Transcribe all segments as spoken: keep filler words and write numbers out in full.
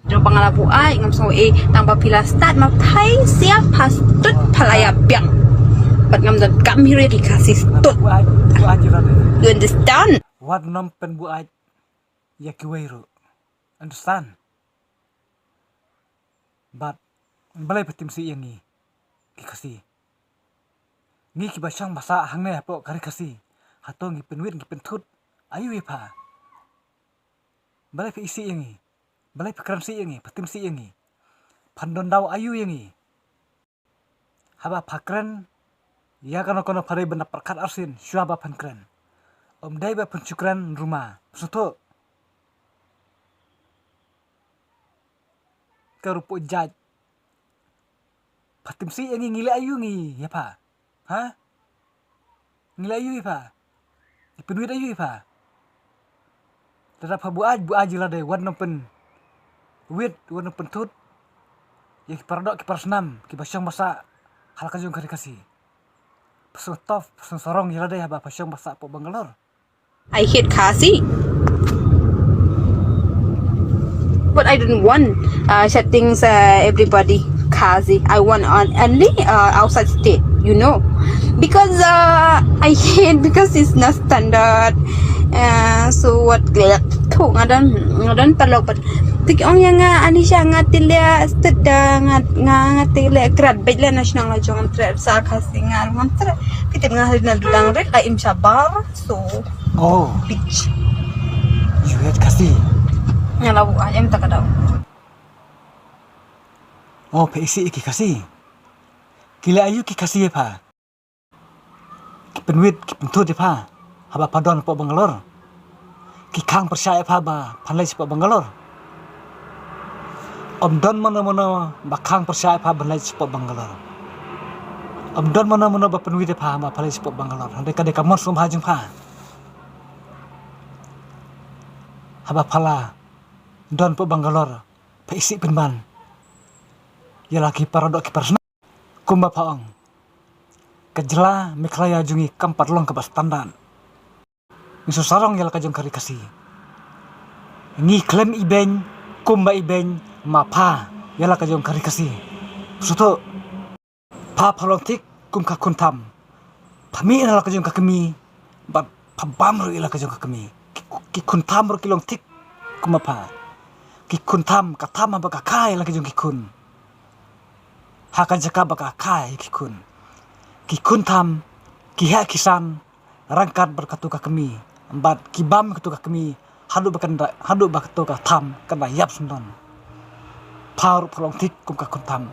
Jong ba nga la buh ai ngam sngew ei, tang ba phi la stad ma phai sia pha stud pha la ïa biang. Bad ngam don kam hi ruh ïa ki Khasi stud. Buh ai, buh ai jira de. You understand? Wat nym pynbuh ai ïa kiwei ruh. Understand? Bad balei pha tim sih ïa ngi ki Khasi? Ngi kiba shong ba sah hangne hapoh ka ri Khasi, hato ngi pynwit ngi pynthut aïu ïa pha? Balei pha isih ïa ngi? Balei pha kren sih ïa ngi, pha tim sih ïa ngi? Phan don daw aïu ïa ngi? Haba pha kren ïa kano kano pha dei ban da pyrkhat arsien shuwa ba phan kren. Ym dei ba phan shu kren ruma. Sngewthuh? Ka ruh poi jait. Pha tim sih ïa ngi, ngi leh aïu ngi ïa pha? Ha? Ngi leh aïu ïa pha? Ngi pynwit aïu ïa pha? Lada pha buh ai, buh ai jila de, wat nym pynwit, wat nym pynthut ïa ki paradoh ki parasnam kiba shong ba sah ha la ka jong ka ri Khasi. Pha sngewthuh, pha sngewsarong ïa lade haba pha shong ba sah hapoh Bangalore. I hate Khasi. But I don't want uh, shouting uh, everybody Khasi. I want on only uh, outside state, you know. Because uh, I hate because it's not standard. Uh, so what? Thu nga don nga don paralok, but tik ong ïa nga Anisha nga tile stud da nga nga nga tile krat bej le national la jong tre sa Khasi nga ngam tre. Ki tip nga ri na dudang ri la im shabar. So. Oh. Bitch. You hate Khasi? Nga la buh ai em ta ka daw. Oh, pha isih ïa ki Khasi. Ki leh aïu ki Khasi ïa pha? Ki pynwit, ki pynthut ïa pha haba pha don hapoh Bangalore. Ki khang pyrshah ïa pha ba phan leit shapoh Bangalore. Ym don mano mano ba khang pyrshah ïa pha ban leit shapoh Bangalore. Ym don mano mano ba pynwit ïa pha ba phan leit shapoh Bangalore. Hynrei ka dei ka mon sngewbha jong pha. Haba pha la don hapoh Bangalore, pha isih pynban ïa la ki paradoh ki parasnam. Kumba pha ong, ka jylla Meghalaya jong ngi kam pat long kaba standard. Ngi sngewsarong ïa la ka jong ka ri Khasi. Ngi khlem ibeiñ kumba ibeiñ ma pha ïa la ka jong ka ri Khasi. Sngewthuh? Pha pha long thik kum ka khun tham. Pha mih na la ka jong ka kmie bad pha bam ruh ïa la ka jong ka kmie. Ki, ki khun tham ruh ki long thik kum ma pha. Ki khun tham, ka tham haba ka kha ïa la ka jong ki khun. Ha ka jaka ba ka kha ïa ki khun. Ki khun tham ki heh ki san ryngkat bad kato ka kmie bad ki bam kato ka kmie haduh ba kan da, haduh ba kato ka tham kan da ïap syndon. Pha ruh pha long thik kum ka khun tham.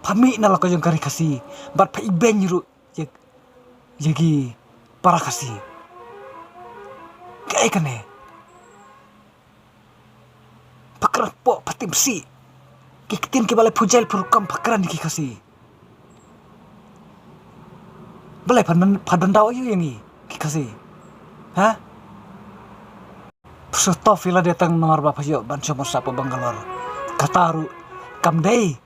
Pha mih na la ka jong ka ri Khasi bad pha ibeiñ ruh ïa, ïa ki para Khasi. Kaei kane? Pha kren poh, pha tim sih. Ki ktien kiba laiphew jail pha rukom pha kren ïa ki Khasi. Balei pha nan, pha don daw aïu ïa ngi ki Khasi? Ha? Pha sngewthuh ïa lade tang namar ba pha ïoh ban shong ban sah hapoh Bangalore. Kata ruh kam dei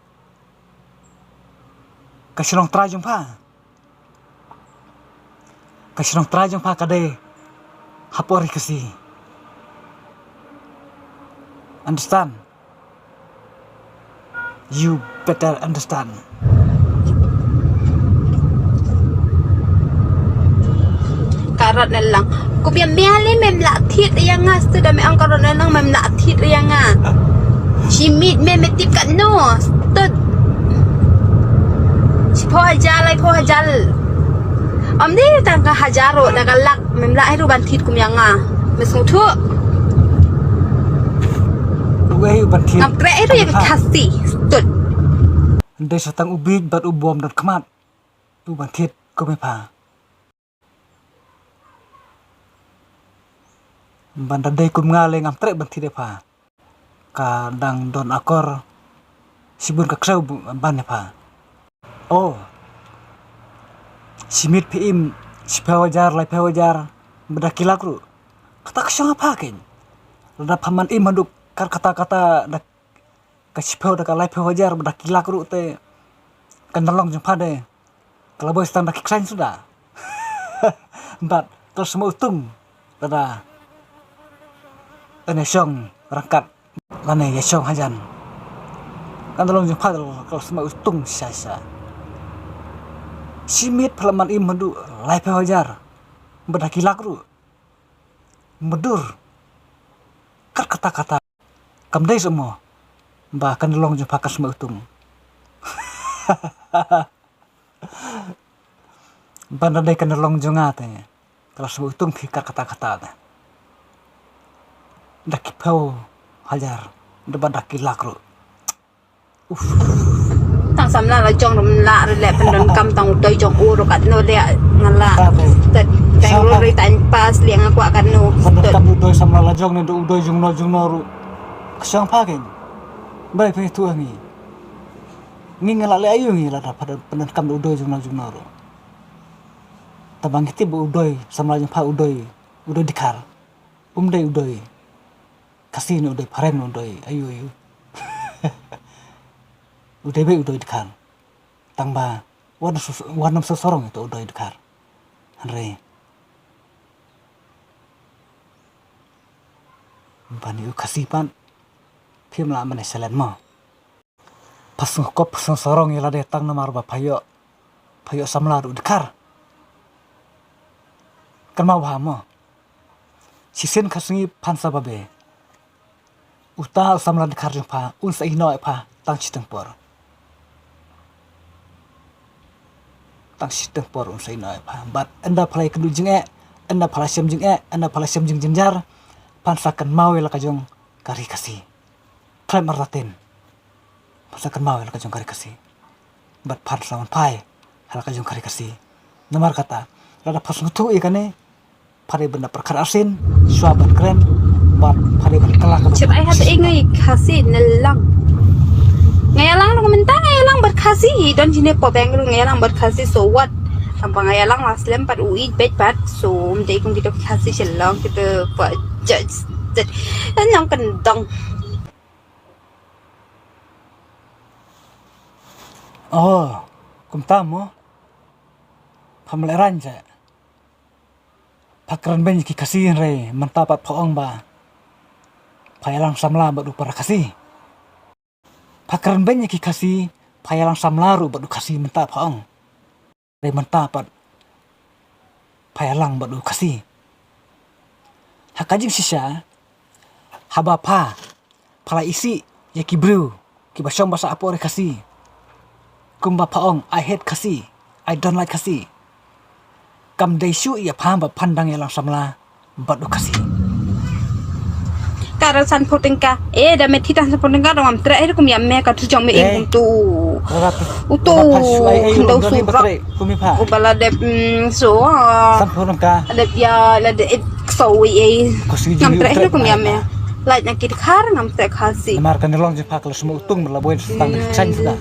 ka shnong trai jong pha. Ka shnong trai jong pha ka dei hapoh ri Khasi. Understand? You better understand. Ka rot na lang. Ku pia mia le mem la thied ïa nga, stud da me ong ka rot na lang mem la thied ïa nga. Shi miet me me tip katno, stud. Shiphew hajar, laiphew hajar. Ym dei tang ka hajar ruh, da ka lak mem lah hi ruh ban thied kum ïa nga. Me sngewthuh? Uei ban thied? Ngam khreh hi ruh ïa ka Khasi, stud. Dei sa tang u bieit bad u bym don khmat. U ban thied kum ïa pha. Ban da dei kum nga lei ngam treh ban thied ïa pha. Ka dang don akor shibun ka ksew ban ïa pha. Oh. Shi miet phi im shiphew hajar, laiphew hajar, ba da ki lak ruh. Kata ka shong ha pha kein. Lada pha man im haduh kata kata da ka shiphew da ka laiphew hajar ba da ki lak ruh te kan da long jong pha de. Ka la boi stang da ki khlaiñ suda. Bad ka la sma utung lada tang ïa shong ryngkat lane ïa shong hajan. Kan da long jong pha da ka la sma u tung sha sha. Shi miet pha la man im haduh laiphew hajar. Bad da ki lak ruh. Madur. Kat kata kata. Kam dei sa mo. Ba kan da long jong pha ka sma u tung. Ban da dei kan da long jong nga te. Ka la sma u tung phi kat kata kata te. Da ki phew hajar. Da ba da ki lak ruh. Tang samla la jong rum la re le pyndonkam tang u doi jong u ruh katno le nga la. Tet tang ru ri tang pas liang aku akan nu. Pyndonkam u doi samla la jong ne u doi jong no jong no ruh. Ksang pha ken. Bai phi tu ngi. Ngi nga la le ayu ngi la da pyndonkam u doi jong no jong no ruh. Tabang kiti bu u doi samla jong pha u doi. U doi dkhar. Um dei u doi. Khasi ne u doi phareng ne u doi ayu ayu. U dei bei u doi dkhar. Tang ba wan nam so wan nam so sorong ito u doi dkhar. Hynrei ban yu Khasi pan. Phim la mane selen mo. Pha sngewkop pha sngewsarong ïa lade tang namar ba pha ïoh pha ïoh samla ruh dkhar. Kan ma bha mo. Shisien ka sngi phan sa babe. Uta u samla dkhar jong pha un sa ïehnoh ïa pha tang shiteng por. Tang shiteng por un sa ïehnoh ïa pha. Bad ynda pha la ïakynduh jingeh, ynda pha la shem jingeh, ynda pha la shem jingjynjar, phan sa kynmaw ïa la ka jong ka ri Khasi. Khlem artatien. Phan sa kynmaw ïa la ka jong ka ri Khasi. Bad phan sa wan phai ha la ka jong ka ri Khasi. Namar kata lada phan sngewthuh ïa kane, phan dei ban da pyrkhat arsien shuwa ban kren. Bad phan dei ban kylla ka. Chet ai ha te ngai Khasi ne lang. Ngai lang long mynta ngai lang bad Khasi. Don jine po Bangalore ngai lang bad Khasi, so what? Nampa ngai lang la slem pat u ij bej pat. So um dei kum kito Khasi Shillong kito pa judge. Nang kendong. Oh, kumta mo. Pham lehrain je. Pha kren beiñ ki Khasi hynrei mynta pat pha ong ba pha ïalang samla bad u para Khasi. Pha kren beiñ ki Khasi, pha ïalang samla ruh bad u Khasi mynta pha ong. Hynrei mynta pat pha ïalang bad u Khasi. Ha ka jingshisha haba pha pha la isih ïa ki briew kiba shong ba sah hapoh ri Khasi. Kumba pha ong, I hate Khasi, I don't like Khasi. Kam dei shuh ïa pha ba phan dang ïalang samla bad u Khasi. Ka rel san phew tyngka. Eh, da me thi tang san phew tyngka dong am treh, eh, kum ïa me ka tu jong me ing kum tu. U tu khyndew surak. Kum ïa pha. U ba la dep, mm, so. San phew tyngka. La dep ïa, la dep, eh, so wi, eh. Ngam treh hi kum ïa me. Lait na ki dkhar ngam treh Khasi. Namar ka nyngkong jong pha ka la sma u tung la boi tang ka chain sda.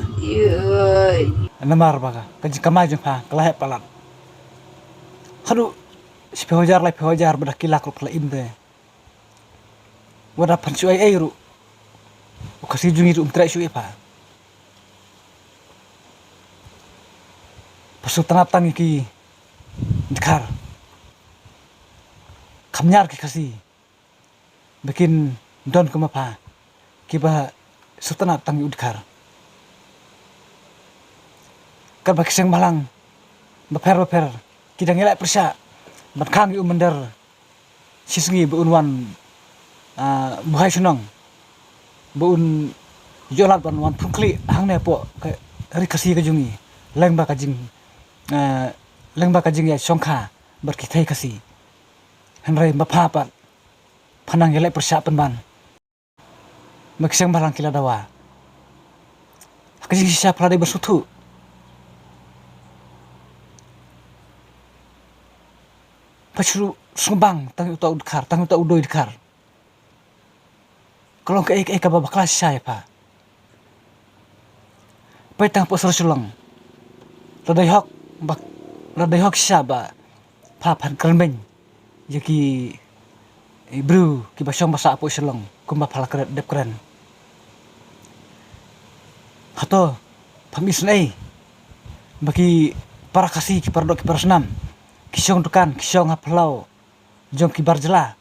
Namar ba ka jingkamai jong pha ka la heh palat. Haduh shiphew hajar, laiphew hajar, ba da ki lak ruh pha la im te. Wat la phan shu ai ai ruh. U Khasi jong ngi ruh um treh shu ïa pha. Pha shu tnat tang ïa ki dkhar. Kham ñiar ki Khasi. Ba kin don kum ma pha kiba shu tnat tang ïa u dkhar. Katba ki seng bhalang bapher bapher ki dang ïaleh pyrshah ban khang ïa u mynder shisngi ba un wan, ah, buhai shnong, ba un ïoh lad ban wan pynkhlieh hangne hapoh ka ri Khasi ka jong ngi lyngba ka jing, ah, lyngba ka jingïashongkha bad ki thei Khasi. Hynrei ma pha pat pha nang ïaleh pyrshah pynban. Ma ki seng bhalang ki la dawa. Ha ka jingshisha pha la dei ban sngewthuh. Pha shu sngewbang tang ïa uta u dkhar, tang ïa uta u doi dkhar. Ka long kaei kaei kaba bakla shisha ïa pha. Peit tang hapoh sor Shillong. La dei hok ba, la dei hok shisha ba pha phan kren beiñ ïa ki, eh, briew kiba shong ba sah hapoh Shillong kumba pha la kren, dep kren. Hato pham isynei ba ki para Khasi, ki para doh, ki para snam, ki shong dukan, ki shong ha phyllaw jong ki bar jylla.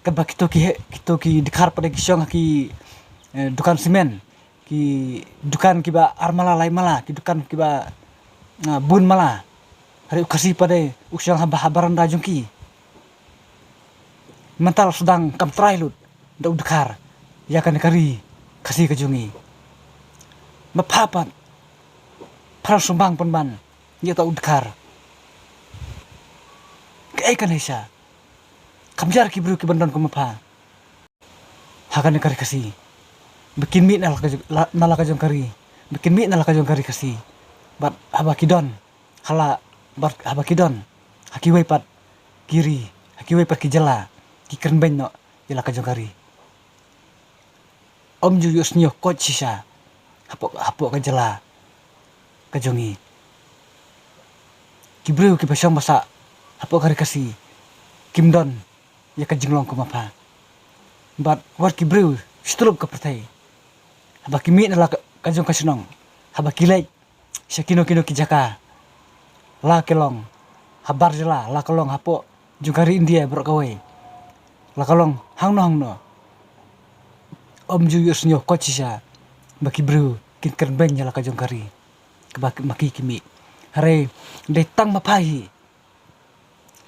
Katba kito ki he, kito ki dkhar pat ki shong ha ki, eh, dukan simen, ki dukan kiba ar mala lai mala, ki dukan kiba, ah, bun mala. Hynrei u Khasi pat u shong ha ba-, ha baranda jong ki. Mynta la sdang kam trai lut da u Dkhar ïa kane ka ri Khasi ka jong ngi. Ma pha pat, pha la shu bang pynban ïa uta u Dkhar. Kaei kane shisha? Kham jar ki briew ki ban don kum ma pha ha kane ka ri Khasi, ba kin mih na la ka jong, la, na la ka jong ka ri, ba kin mih na la ka jong ka ri Khasi. Bad haba ki don ha la, bad haba ki don ha kiwei pat ki ri, ha kiwei pat ki jylla, ki kren beiñ noh ïa la ka jong ka ri. Ym ju ïohsngew koit shisha hapoh, hapoh ka jylla ka jong ngi. Ki briew kiba shong ba sah hapoh ka ri Khasi kim don ïa ka jinglong kum ma pha. Bad wat ki briew shi tyllup ka pyrthei, haba ki mih na la ka, ka jong ka shnong, haba ki leit sha kino kino ki jaka, la ka long ha bar jylla, la ka long hapoh jong ka ri India baroh kawei, la ka long hangno hangno, ym ju ïohsngew koit shisha ba ki briew kin kren beiñ ïa la ka jong ka ri kaba ma ki ki mih. Hynrei dei tang ma pha hi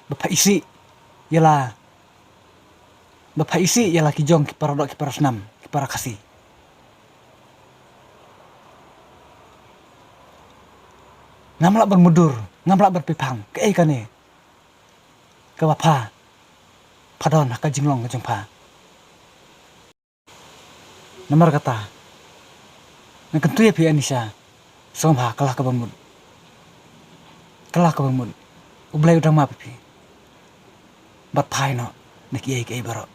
ba pha isih ïa la, ba pha isih ïa la ki jong ki para doh, ki para snam, ki para Khasi. Ngam lah ban mutdur, ngam lah ban pynphang kaei kane kaba pha, pha don ha ka jinglong ka jong pha. Namar kata, nga kyntu ïa phi, Anisha, sngewbha, kylla kaba mut. Kylla kaba mut. U Blei u dang map ïa phi. Bad phai noh na kiei kiei baroh.